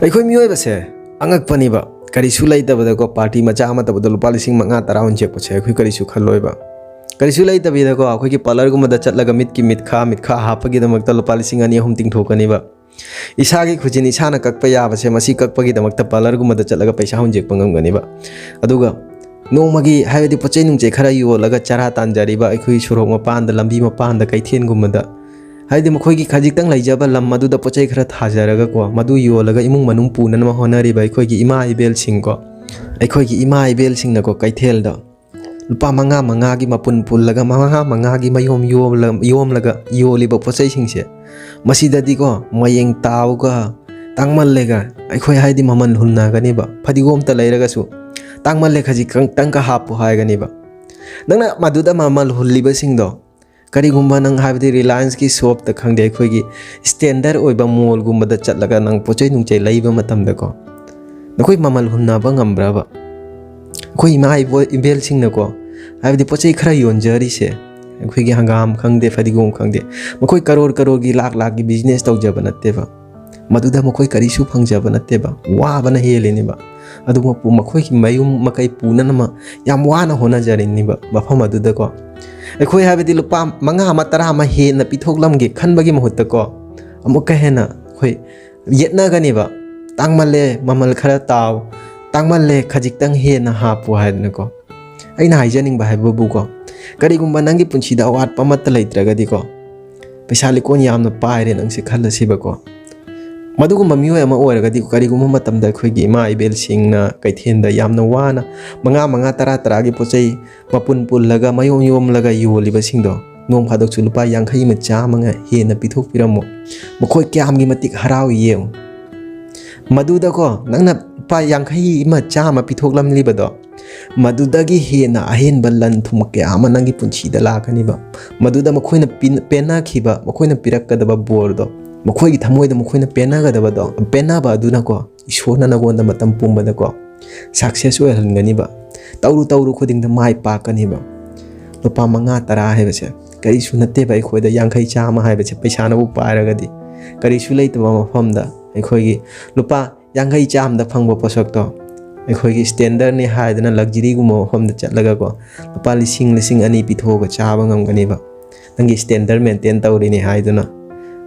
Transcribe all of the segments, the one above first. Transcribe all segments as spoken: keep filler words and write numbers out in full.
ꯑꯩꯈꯣꯏ ꯃꯤꯑꯣꯏꯕꯁꯦ ꯑꯉꯛꯄꯅꯤꯕ꯫ ꯀꯔꯤꯁꯨ ꯂꯩꯇꯕꯗꯀꯣ, ꯄꯥꯔꯇꯤ ꯃꯆꯥ ꯑꯃ ꯇꯧꯕꯗ ꯂꯨꯄꯥ ꯂꯤꯁꯤꯡ ꯃꯉꯥ ꯇꯔꯥ ꯍꯨꯟꯖꯦꯛꯄꯁꯦ ꯑꯩꯈꯣꯏ ꯀꯔꯤꯁꯨ ꯈꯜꯂꯣꯏꯕ꯫ ꯀꯔꯤꯁꯨ ꯂꯩꯇꯕꯤꯗꯀꯣ, ꯑꯩꯈꯣꯏꯒꯤ ꯄꯥꯔꯂꯔꯒꯨꯝꯕꯗ ꯆꯠꯂꯒ ꯃꯤꯠꯀꯤ ꯃꯤꯠꯈꯥ ꯃꯤꯠꯈꯥ ꯍꯥꯞꯄꯒꯤꯗꯃꯛꯇ ꯂꯨꯄꯥ ꯂꯤꯁꯤꯡ ꯑꯅꯤ ꯑꯍꯨꯝ ꯇꯤꯡꯊꯣꯛꯀꯅꯤꯕ꯫ ꯏꯁꯥꯒꯤ ꯈꯨꯖꯤꯟ ꯏꯁꯥꯅ ꯀꯛꯄ ꯌꯥꯕꯁꯦ, ꯃꯁꯤ ꯀꯛꯄꯒꯤꯗꯃꯛꯇ ꯄꯥꯔꯂꯔꯒꯨꯝꯕꯗ ꯆꯠꯂꯒ ꯄꯩꯁꯥ ꯍꯨꯟꯖꯦꯛꯄ ꯉꯝꯒꯅꯤꯕ꯫ ꯑꯗꯨꯒ ꯅꯣꯡꯃꯒꯤ, ꯍꯥꯏꯕꯗꯤ ꯄꯣꯠ ꯆꯩ ꯅꯨꯡꯆꯩ ꯈꯔ ꯌꯣꯜꯂꯒ ꯆꯔꯥ ꯇꯥꯟꯖꯔꯤꯕ ꯑꯩꯈꯣꯏ ꯁꯣꯔꯣꯛ ꯃꯄꯥꯟꯗ, ꯂꯝꯕꯤ ꯃꯄꯥꯟꯗ, ꯀꯩꯊꯦꯜꯒꯨꯝꯕꯗ, ꯍꯥꯏꯕꯗꯤ ꯃꯈꯣꯏꯒꯤ ꯈꯖꯤꯛꯇꯪ ꯂꯩꯖꯕ ꯂꯝ ꯑꯗꯨꯗ ꯄꯣꯠ ꯆꯩ ꯈꯔ ꯊꯥꯖꯔꯒꯀꯣ, ꯃꯗꯨ ꯌꯣꯜꯂꯒ ꯏꯃꯨꯡ ꯃꯅꯨꯡ ꯄꯨꯅꯅꯕ ꯍꯣꯠꯅꯔꯤꯕ ꯑꯩꯈꯣꯏꯒꯤ ꯏꯃꯥ ꯏꯕꯦꯜꯁꯤꯡꯀꯣ, ꯑꯩꯈꯣꯏꯒꯤ ꯏꯃꯥ ꯏꯕꯦꯜꯁꯤꯡꯅꯀꯣ, ꯀꯩꯊꯦꯜꯗ ꯂꯨꯄꯥ ꯃꯉꯥ ꯃꯉꯥꯒꯤ ꯃꯄꯨꯟ ꯄꯨꯜꯂꯒ, ꯃꯉꯥ ꯃꯉꯥꯒꯤ ꯃꯌꯣꯝ ꯌꯣꯝꯂ-, ꯌꯣꯝꯂꯒ ꯌꯣꯜꯂꯤꯕ ꯄꯣꯠ ꯆꯩꯁꯤꯡꯁꯦ, ꯃꯁꯤꯗꯗꯤꯀꯣ, ꯃꯌꯦꯡ ꯇꯥꯎꯒ, ꯇꯥꯡꯃꯜꯂꯦꯒ, ꯑꯩꯈꯣꯏ ꯍꯥꯏꯗꯤ ꯃꯃꯜ ꯍꯨꯟꯅꯒꯅꯦꯕ꯫ ꯐꯗꯤꯒꯣꯝꯇ ꯂꯩꯔꯒꯁꯨ, "ꯇꯥꯡꯃꯜꯂꯦ, ꯈꯖꯤꯛꯇꯪꯒ ꯍꯥꯞꯄꯨ" ꯍꯥꯏꯒꯅꯦꯕ꯫ ꯅꯪꯅ ꯃꯗꯨꯗ ꯃꯃꯜ ꯍꯨꯜꯂꯤꯕꯁꯤꯡꯗꯣ, ꯀꯔꯤꯒꯨꯝꯕ ꯅꯪ, ꯍꯥꯏꯕꯗꯤ ꯔꯤꯂꯥꯌꯟꯁꯀꯤ ꯁꯣꯞꯇ ꯈꯪꯗꯦ, ꯑꯩꯈꯣꯏꯒꯤ ꯁ꯭ꯇꯦꯟꯗꯔ ꯑꯣꯏꯕ ꯃꯣꯜꯒꯨꯝꯕꯗ ꯆꯠꯂꯒ ꯅꯪ ꯄꯣꯠ ꯆꯩ ꯅꯨꯡꯆꯩ ꯂꯩꯕ ꯃꯇꯝꯗꯀꯣ, ꯅꯈꯣꯏ ꯃꯃꯜ ꯍꯨꯟꯅꯕ ꯉꯝꯕ꯭ꯔꯕ? ꯑꯩꯈꯣꯏ ꯏꯃꯥ ꯏꯕꯣ-, ꯏꯕꯦꯜꯁꯤꯡꯅꯀꯣ, ꯍꯥꯏꯕꯗꯤ ꯄꯣꯠ ꯆꯩ ꯈꯔ ꯌꯣꯟꯖꯔꯤꯁꯦ, ꯑꯩꯈꯣꯏꯒꯤ ꯍꯪꯒꯥꯝ ꯈꯪꯗꯦ, ꯐꯗꯤꯒꯣꯝ ꯈꯪꯗꯦ, ꯃꯈꯣꯏ ꯀꯔꯣꯔ ꯀꯔꯣꯔꯒꯤ, ꯂꯥꯛ ꯂꯥꯛꯀꯤ ꯕꯤꯖꯤꯅꯦꯁ ꯇꯧꯖꯕ ꯅꯠꯇꯦꯕ꯫ ꯃꯗꯨꯗ ꯃꯈꯣꯏ ꯀꯔꯤꯁꯨ ꯐꯪꯖꯕ ꯅꯠꯇꯦꯕ, ꯋꯥꯕꯅ ꯍꯦꯜꯂꯤꯅꯦꯕ꯫ ꯑꯗꯨꯃꯛꯄꯨ ꯃꯈꯣꯏꯒꯤ ꯃꯌꯨꯝ ꯃꯀꯩ ꯄꯨꯅꯅꯕ ꯌꯥꯝ ꯋꯥꯅ ꯍꯣꯠꯅꯖꯔꯤꯅꯦꯕ ꯃꯐꯝ ꯑꯗꯨꯗꯀꯣ꯫ ꯑꯩꯈꯣꯏ, ꯍꯥꯏꯕꯗꯤ ꯂꯨꯄꯥ ꯃꯉꯥ ꯑꯃ, ꯇꯔꯥ ꯑꯃ ꯍꯦꯟꯅ ꯄꯤꯊꯣꯛꯂꯝꯒꯦ ꯈꯟꯕꯒꯤ ꯃꯍꯨꯠꯇꯀꯣ, ꯑꯃꯨꯛꯀ ꯍꯦꯟꯅ ꯑꯩꯈꯣꯏ ꯌꯦꯠꯅꯒꯅꯦꯕ꯫ "ꯇꯥꯡꯃꯜꯂꯦ, ꯃꯃꯜ ꯈꯔ ꯇꯥꯎ, ꯇꯥꯡꯃꯜꯂꯦ, ꯈꯖꯤꯛꯇꯪ ꯍꯦꯟꯅ ꯍꯥꯞꯄꯨ" ꯍꯥꯏꯗꯅꯀꯣ꯫ ꯑꯩꯅ ꯍꯥꯏꯖꯅꯤꯡꯕ ꯍꯥꯏꯕꯕꯨꯀꯣ, ꯀꯔꯤꯒꯨꯝꯕ ꯅꯪꯒꯤ ꯄꯨꯟꯁꯤꯗ ꯑꯋꯥꯠꯄ ꯑꯃꯠꯇ ꯂꯩꯇ꯭ꯔꯒꯗꯤꯀꯣ, ꯄꯩꯁꯥ ꯂꯤꯀꯣꯟ ꯌꯥꯝꯅ ꯄꯥꯏꯔꯦ ꯅꯪꯁꯦ ꯈꯜꯂꯁꯤꯕꯀꯣ꯫ ꯃꯗꯨꯒꯨꯝꯕ ꯃꯤꯑꯣꯏ ꯑꯃ ꯑꯣꯏꯔꯒꯗꯤ, ꯀꯔꯤꯒꯨꯝꯕ ꯃꯇꯝꯗ ꯑꯩꯈꯣꯏꯒꯤ ꯏꯃꯥ ꯏꯕꯦꯜꯁꯤꯡꯅ ꯀꯩꯊꯦꯜꯗ ꯌꯥꯝꯅ ꯋꯥꯅ ꯃꯉꯥ ꯃꯉꯥ, ꯇꯔꯥ ꯇꯔꯥꯒꯤ ꯄꯣꯠ ꯆꯩ ꯃꯄꯨꯟ ꯄꯨꯜꯂꯒ, ꯃꯌꯣꯝ ꯌꯣꯝꯂꯒ ꯌꯣꯜꯂꯤꯕꯁꯤꯡꯗꯣ, ꯅꯣꯡ ꯐꯥꯗꯣꯛꯁꯨ ꯂꯨꯄꯥ ꯌꯥꯡꯈꯩ ꯑꯃ, ꯆꯥꯝꯃ ꯑꯃ ꯍꯦꯟꯅ ꯄꯤꯊꯣꯛꯄꯤꯔꯝꯃꯣ꯫ ꯃꯈꯣꯏ ꯀꯌꯥꯝꯒꯤ ꯃꯇꯤꯛ ꯍꯔꯥꯎꯏ ꯌꯦꯡꯉꯨ꯫ ꯃꯗꯨꯗꯀꯣ, ꯅꯪꯅ ꯂꯨꯄꯥ ꯌꯥꯡꯈꯩ ꯑꯃ, ꯆꯥꯝꯃ ꯄꯤꯊꯣꯛꯂꯝꯂꯤꯕꯗꯣ, ꯃꯗꯨꯗꯒꯤ ꯍꯦꯟꯅ ꯑꯍꯦꯟꯕ ꯂꯟ ꯊꯨꯝ ꯀꯌꯥ ꯑꯃ ꯅꯪꯒꯤ ꯄꯨꯟꯁꯤꯗ ꯂꯥꯛꯀꯅꯤꯕ꯫ ꯃꯗꯨꯗ ꯃꯈꯣꯏꯅ ꯄꯤꯟ-, ꯄꯦꯟꯅꯈꯤꯕ, ꯃꯈꯣꯏꯅ ꯄꯤꯔꯛꯀꯗꯕ ꯕꯣꯔꯗꯣ, ꯃꯈꯣꯏꯒꯤ ꯊꯃꯣꯏꯗ ꯃꯈꯣꯏꯅ ꯄꯦꯟꯅꯒꯗꯕꯗꯣ, ꯄꯦꯟꯅꯕ ꯑꯗꯨꯅꯀꯣ, ꯏꯁꯣꯔꯅ ꯅꯉꯣꯟꯗ ꯃꯇꯝ ꯄꯨꯝꯕꯗꯀꯣ ꯁꯛꯁꯦꯁ ꯑꯣꯏꯍꯟꯒꯅꯤꯕ꯫ ꯇꯧꯔꯨ ꯇꯧꯔꯨ ꯈꯨꯗꯤꯡꯗ ꯃꯥꯏ ꯄꯥꯛꯀꯅꯤꯕ꯫ ꯂꯨꯄꯥ ꯃꯉꯥ, ꯇꯔꯥ ꯍꯥꯏꯕꯁꯦ ꯀꯔꯤꯁꯨ ꯅꯠꯇꯦꯕ꯫ ꯑꯩꯈꯣꯏꯗ ꯌꯥꯡꯈꯩ, ꯆꯥꯝꯃ ꯍꯥꯏꯕꯁꯦ, ꯄꯩꯁꯥꯅꯕꯨ ꯄꯥꯏꯔꯒꯗꯤ, ꯀꯔꯤꯁꯨ ꯂꯩꯇꯕ ꯃꯐꯝꯗ ꯑꯩꯈꯣꯏꯒꯤ ꯂꯨꯄꯥ ꯌꯥꯡꯈꯩ ꯆꯥꯝꯗ ꯐꯪꯕ ꯄꯣꯠꯁꯛꯇꯣ ꯑꯩꯈꯣꯏꯒꯤ ꯁ꯭ꯇꯦꯟꯗꯔꯅꯤ ꯍꯥꯏꯗꯅ ꯂꯛꯖꯔꯤꯒꯨꯝꯕ ꯃꯐꯝꯗ ꯆꯠꯂꯒꯀꯣ ꯂꯨꯄꯥ ꯂꯤꯁꯤꯡ, ꯂꯤꯁꯤꯡ ꯑꯅꯤ ꯄꯤꯊꯣꯛꯑꯒ ꯆꯥꯕ ꯉꯝꯒꯅꯤꯕ꯫ ꯅꯪꯒꯤ ꯁ꯭ꯇꯦꯟꯗꯔ ꯃꯦꯟꯇꯦꯟ ꯇꯧꯔꯤꯅꯤ ꯍꯥꯏꯗꯨꯅ꯫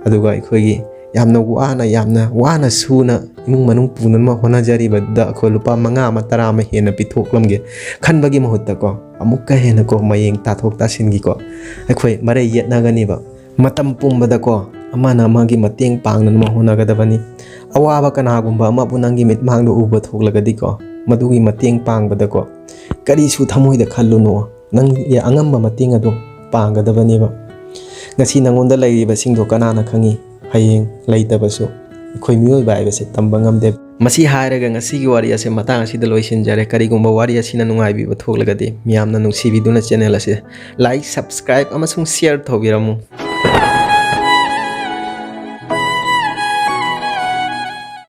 ꯑꯗꯨꯒ ꯑꯩꯈꯣꯏꯒꯤ ꯌꯥꯝꯅ ꯋꯥꯅ, ꯌꯥꯝꯅ ꯋꯥꯅ ꯁꯨꯅ ꯏꯃꯨꯡ ꯃꯅꯨꯡ ꯄꯨꯅꯅꯕ ꯍꯣꯠꯅꯖꯔꯤꯕꯗ ꯑꯩꯈꯣꯏ ꯂꯨꯄꯥ ꯃꯉꯥ ꯑꯃ, ꯇꯔꯥ ꯑꯃ ꯍꯦꯟꯅ ꯄꯤꯊꯣꯛꯂꯝꯒꯦ ꯈꯟꯕꯒꯤ ꯃꯍꯨꯠꯇꯀꯣ, ꯑꯃꯨꯛꯀ ꯍꯦꯟꯅꯀꯣ ꯃꯌꯦꯡ ꯇꯥꯊꯣꯛ ꯇꯥꯁꯤꯟꯒꯤꯀꯣ ꯑꯩꯈꯣꯏ ꯃꯔꯩ ꯌꯦꯠꯅꯒꯅꯤꯕ꯫ ꯃꯇꯝ ꯄꯨꯝꯕꯗꯀꯣ ꯑꯃꯅ ꯑꯃꯒꯤ ꯃꯇꯦꯡ ꯄꯥꯡꯅꯅꯕ ꯍꯣꯠꯅꯒꯗꯕꯅꯤ꯫ ꯑꯋꯥꯕ ꯀꯅꯥꯒꯨꯝꯕ ꯑꯃꯕꯨ ꯅꯪꯒꯤ ꯃꯤꯠꯃꯥꯡꯗ ꯎꯕ ꯊꯣꯛꯂꯒꯗꯤꯀꯣ, ꯃꯗꯨꯒꯤ ꯃꯇꯦꯡ ꯄꯥꯡꯕꯗꯀꯣ ꯀꯔꯤꯁꯨ ꯊꯃꯣꯏꯗ ꯈꯜꯂꯨꯅꯨ꯫ ꯅꯪꯒꯤ ꯑꯉꯝꯕ ꯃꯇꯦꯡ ꯑꯗꯨ ꯄꯥꯡꯒꯗꯕꯅꯦꯕ꯫ ꯉꯁꯤ ꯅꯉꯣꯟꯗ ꯂꯩꯔꯤꯕꯁꯤꯡꯗꯣ ꯀꯅꯥꯅ ꯈꯪꯉꯤ? ꯍꯌꯦꯡ ꯂꯩꯇꯕꯁꯨ꯫ ꯑꯩꯈꯣꯏ ꯃꯤꯑꯣꯏꯕ ꯍꯥꯏꯕꯁꯦ ꯇꯝꯕ ꯉꯝꯗꯦ꯫ ꯃꯁꯤ ꯍꯥꯏꯔꯒ ꯉꯁꯤꯒꯤ ꯋꯥꯔꯤ ꯑꯁꯦ ꯃꯇꯥꯡ ꯑꯁꯤꯗ ꯂꯣꯏꯁꯤꯟꯖꯔꯦ꯫ ꯀꯔꯤꯒꯨꯝꯕ ꯋꯥꯔꯤ ꯑꯁꯤꯅ ꯅꯨꯡꯉꯥꯏꯕꯤꯕ ꯊꯣꯛꯂꯒꯗꯤ ꯃꯤꯌꯥꯝꯅ ꯅꯨꯡꯁꯤꯕꯤꯗꯨꯅ ꯆꯦꯅꯦꯜ ꯑꯁꯤ like, subscribe ꯑꯃꯁꯨꯡ share ꯇꯧꯕꯤꯔꯝꯃꯨ꯫